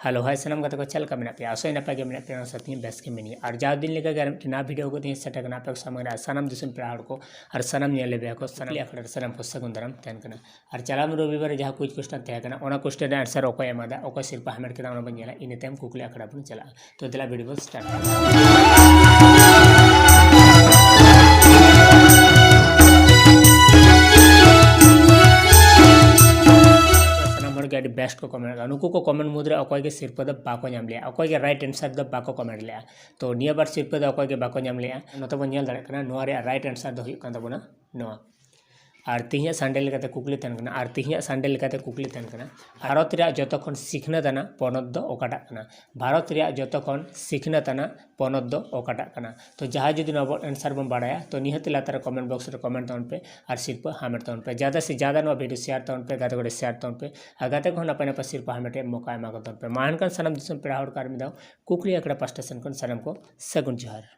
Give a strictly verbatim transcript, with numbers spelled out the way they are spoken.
Hello, ᱦᱟᱭ ᱥᱟᱱᱟᱢ ᱜᱟᱛᱮ ᱠᱚ, ᱪᱮᱫ ᱞᱮᱠᱟ ᱢᱮᱱᱟᱜ ᱯᱮᱭᱟ? ᱟᱥᱚᱜ ᱟᱹᱧ ᱱᱟᱯᱟᱭ ᱜᱮ ᱢᱮᱱᱟᱜ ᱯᱮᱭᱟ, ᱚᱱᱟ ᱥᱟᱶᱛᱮ ᱤᱧ ᱵᱮᱥ ᱜᱮ ᱢᱤᱱᱟᱹᱧᱟ᱾ ᱟᱨ ᱡᱟᱣ ᱫᱤᱱ ᱞᱮᱠᱟ ᱜᱮ ᱟᱨ ᱢᱤᱫᱴᱮᱱ ᱱᱟᱣᱟ ᱵᱷᱤᱰᱤᱭᱳ ᱟᱹᱜᱩ ᱠᱟᱛᱮ ᱤᱧ ᱥᱮᱴᱮᱨ ᱠᱟᱱᱟ ᱟᱯᱮ ᱠᱚ ᱥᱟᱢᱟᱝ ᱨᱮ᱾ ᱟᱨ ᱥᱟᱱᱟᱢ ᱫᱤᱥᱚᱢ ᱯᱮᱲᱟ ᱦᱚᱲ ᱠᱚ ᱟᱨ ᱥᱟᱱᱟᱢ ᱧᱮᱞ ᱞᱮ ᱵᱮᱭᱟ ᱠᱚ ᱥᱟᱱᱟᱢ ᱟᱠᱷᱲᱟ ᱨᱮ ᱥᱟᱱᱟᱢ ᱠᱚ ᱥᱟᱹᱜᱩᱱ ᱫᱟᱨᱟᱢ ᱛᱟᱦᱮᱱ ᱠᱟᱱᱟ᱾ ᱟᱨ ᱪᱟᱞᱟᱣᱮᱱ ᱨᱚᱵᱤᱵᱟᱨ ᱨᱮ ᱡᱟᱦᱟᱸ ᱠᱩᱭᱤᱡᱽ ᱠᱚᱥᱪᱮᱱ ᱛᱟᱦᱮᱸ ᱠᱟᱱᱟ, ᱚᱱᱟ ᱠᱚᱥᱪᱮᱱ ᱨᱮ ᱟᱱᱥᱟᱨ ᱚᱠᱚᱭ ᱮᱢᱟᱫᱟ, ᱚᱠᱚᱭ ᱥᱤᱨᱯᱟᱹ ᱦᱟᱢᱮᱴ ᱠᱮᱫᱟ, ᱚᱱᱟ ᱵᱚᱱ ᱧᱮᱞᱟ᱾ ᱤᱱᱟᱹ ᱛᱟᱭᱚᱢ ᱠᱩᱠᱞᱤ ᱟᱠᱷᱲᱟ ᱵᱚᱱ ᱪᱟᱞᱟᱜᱼᱟ᱾ ᱛᱚ ᱫᱮᱞᱟ ᱵᱷᱤᱰᱤᱭᱳ ᱵᱚᱱ ᱥᱴᱟᱨᱴ ᱠᱟᱜᱼᱟ᱾ ᱥᱟᱱᱟᱢ ᱦᱚᱲ ᱜᱮ ᱟᱹᱰᱤ ᱵᱮᱥᱴ ᱠᱚ ᱠᱚᱢᱮᱱᱴ ᱠᱟᱜᱼᱟ᱾ ᱱᱩᱠᱩ ᱠᱚ ᱠᱚᱢᱮᱱᱴ ᱢᱩᱫᱽᱨᱮ ᱚᱠᱚᱭ ᱜᱮ ᱥᱤᱨᱯᱟᱹ ᱫᱚ ᱵᱟᱠᱚ ᱧᱟᱢ ᱞᱮᱜᱼᱟ, ᱚᱠᱚᱭ ᱜᱮ ᱨᱟᱭᱤᱴ ᱟᱱᱥᱟᱨ ᱫᱚ ᱵᱟᱠᱚ ᱠᱚᱢᱮᱱᱴ ᱞᱮᱜᱼᱟ᱾ ᱛᱚ ᱱᱤᱭᱟᱹ ᱵᱟᱨ ᱥᱤᱨᱯᱟᱹ ᱫᱚ ᱚᱠᱚᱭ ᱜᱮ ᱵᱟᱠᱚ ᱧᱟᱢ ᱞᱮᱜᱼᱟ᱾ ᱱᱚᱛᱮ ᱵᱚᱱ ᱧᱮᱞ ᱫᱟᱲᱮᱭᱟᱜ ᱠᱟᱱᱟ, ᱱᱚᱣᱟ ᱨᱮᱭᱟᱜ ᱨᱟᱭᱤᱴ ᱟᱱᱥᱟᱨ ᱫᱚ ᱦᱩᱭᱩᱜ ᱠᱟᱱ ᱛᱟᱵᱚᱱᱟ ᱱᱚᱣᱟ᱾ ᱟᱨ ᱛᱮᱦᱮᱧᱟᱜ ᱥᱟᱱᱰᱮ ᱞᱮᱠᱟᱛᱮ ᱠᱩᱠᱞᱤ ᱛᱟᱦᱮᱱ ᱠᱟᱱᱟ, ᱟᱨ ᱛᱮᱦᱮᱧᱟᱜ ᱥᱟᱱᱰᱮ ᱞᱮᱠᱟᱛᱮ ᱠᱩᱠᱞᱤ ᱛᱟᱦᱮᱱ ᱠᱟᱱᱟ, ᱵᱷᱟᱨᱚᱛ ᱨᱮᱭᱟᱜ ᱡᱚᱛᱚ ᱠᱷᱚᱱ ᱥᱤᱠᱷᱱᱟᱹᱛ ᱟᱱᱟᱜ ᱯᱚᱱᱚᱛ ᱫᱚ ᱚᱠᱟᱴᱟᱜ ᱠᱟᱱᱟ? ᱵᱷᱟᱨᱚᱛ ᱨᱮᱭᱟᱜ ᱡᱚᱛᱚ ᱠᱷᱚᱱ ᱥᱤᱠᱷᱱᱟᱹᱛ ᱟᱱᱟᱜ ᱯᱚᱱᱚᱛ ᱫᱚ ᱚᱠᱟᱴᱟᱜ ᱠᱟᱱᱟ? ᱛᱚ ᱡᱟᱦᱟᱸᱭ ᱡᱩᱫᱤ ᱱᱚᱣᱟ ᱵᱚᱱ ᱟᱱᱥᱟᱨ ᱵᱚᱱ ᱵᱟᱲᱟᱭᱟ, ᱛᱚ ᱱᱤᱦᱟᱹᱛ ᱞᱟᱛᱟᱨ ᱨᱮ ᱠᱚᱢᱮᱱᱴ ᱵᱚᱠᱥ ᱨᱮ ᱠᱚᱢᱮᱱᱴ ᱛᱟᱵᱚᱱ ᱯᱮ ᱟᱨ ᱥᱤᱨᱯᱟᱹ ᱦᱟᱢᱮᱴ ᱛᱟᱵᱚᱱ ᱯᱮ᱾ ᱡᱟᱫᱟ ᱥᱮ ᱡᱟᱫᱟ ᱱᱚᱣᱟ ᱵᱷᱤᱰᱤᱭᱳ ᱥᱮᱭᱟᱨ ᱛᱟᱵᱚᱱ ᱯᱮ, ᱜᱟᱛᱮ ᱠᱚ ᱥᱮᱭᱟᱨ ᱛᱟᱵᱚᱱ ᱯᱮ, ᱟᱨ ᱜᱟᱛᱮ ᱠᱚᱦᱚᱸ ᱱᱟᱯᱟᱭ ᱱᱟᱯᱟᱭ ᱥᱤᱨᱯᱟᱹ ᱦᱟᱢᱮᱴ ᱨᱮᱭᱟᱜ ᱢᱚᱠᱟ ᱮᱢᱟ ᱠᱚ ᱛᱟᱵᱚᱱ ᱯᱮ᱾ ᱢᱟ ᱮᱱᱠᱷᱟᱱ ᱥᱟᱱᱟᱢ ᱫᱤᱥᱚᱢ ᱯᱮᱲᱟ ᱦᱚᱲ ᱠᱚ ᱟᱨ ᱢᱤᱫ ᱫᱷᱟᱣ ᱠᱩᱠᱞᱤ ᱟᱠᱷᱲᱟ ᱯᱟᱥᱴᱟ ᱥᱮᱱ ᱠᱷᱚᱱ ᱥᱟᱱᱟᱢ ᱠᱚ ᱥᱟᱹᱜᱩᱱ ᱡᱚᱦᱟᱨ᱾